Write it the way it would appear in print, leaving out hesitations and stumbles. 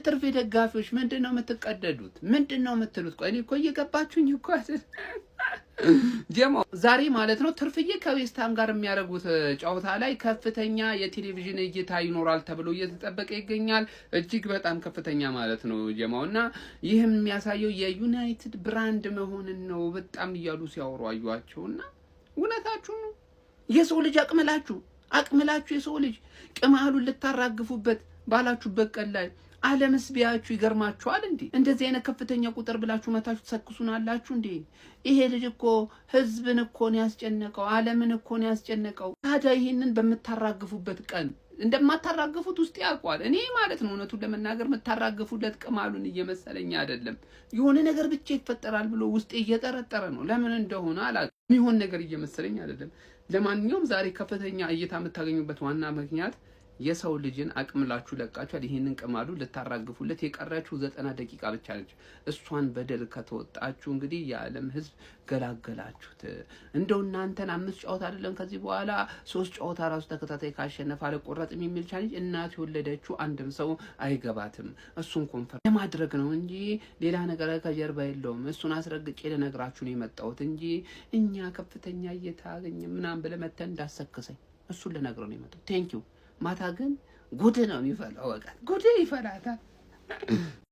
የትርፌ ደጋፊዎች ምንድን ነው የምትቀደዱት? ምንድን ነው የምትሉት? ቆይ እኔ እኮ እየገባችሁኝ እኮ ጀማ ዛሬ ማለት ነው ትርፍዬ ከዌስትሃም ጋር የሚያደርጉት ጨዋታ ላይ ከፍተኛ የቴሌቪዥን እይታ ይኖራል ተብሎ እየተጠበቀ ይገኛል። እጅግ በጣም ከፍተኛ ማለት ነው ጀማው፣ እና ይህም የሚያሳየው የዩናይትድ brand መሆንን ነው በጣም እያሉ ሲያወሩ አዩዋቸው። እና እውነታችሁ ነው። የሰው ልጅ አቅምላችሁ አቅምላችሁ የሰው ልጅ ቅማሉን ልታራግፉበት ባላችሁበት ቀን ላይ ዓለምስ ቢያችሁ ይገርማችኋል እንዴ? እንደዚህ አይነት ከፍተኛ ቁጥር ብላችሁ መታችሁ ትሰክሱናላችሁ እንዴ? ይሄ ልጅ እኮ ህዝብን እኮ ነው ያስጨነቀው፣ ዓለምን እኮ ነው ያስጨነቀው። ታዲያ ይህንን በምታራግፉበት ቀን እንደማታራግፉት ውስጥ ያውቋል። እኔ ማለት ነው እውነቱን ለመናገር የምታራግፉለት ቅማሉን እየመሰለኝ አይደለም። የሆነ ነገር ብቻ ይፈጠራል ብሎ ውስጤ እየጠረጠረ ነው። ለምን እንደሆነ አላውቅም። የሚሆን ነገር እየመሰለኝ አይደለም። ለማንኛውም ዛሬ ከፍተኛ እይታ የምታገኙበት ዋና ምክንያት የሰው ልጅን አቅምላችሁ ለቃችኋል። ይህንን ቅማሉ ልታራግፉለት የቀራችሁ 90 ደቂቃ ብቻ ነች። እሷን በድል ከተወጣችሁ እንግዲህ የዓለም ሕዝብ ገላገላችሁት። እንደው እናንተን አምስት ጨዋታ አይደለም፣ ከዚህ በኋላ ሶስት ጨዋታ ራሱ ተከታታይ ካሸነፈ አልቆረጥም የሚል challenge እናት የወለደችው አንድም ሰው አይገባትም። እሱን confirm ለማድረግ ነው እንጂ ሌላ ነገር ከጀርባ የለውም። እሱን አስረግጬ ልነግራችሁ ነው የመጣሁት እንጂ እኛ ከፍተኛ እየታገኘ ምናምን ብለህ መተህ እንዳሰክሰኝ እሱን ልነግረው ነው የመጣሁት። Thank you። ማታ ግን ጉድ ነው የሚፈላው። በቃ ጉድ ይፈላታል።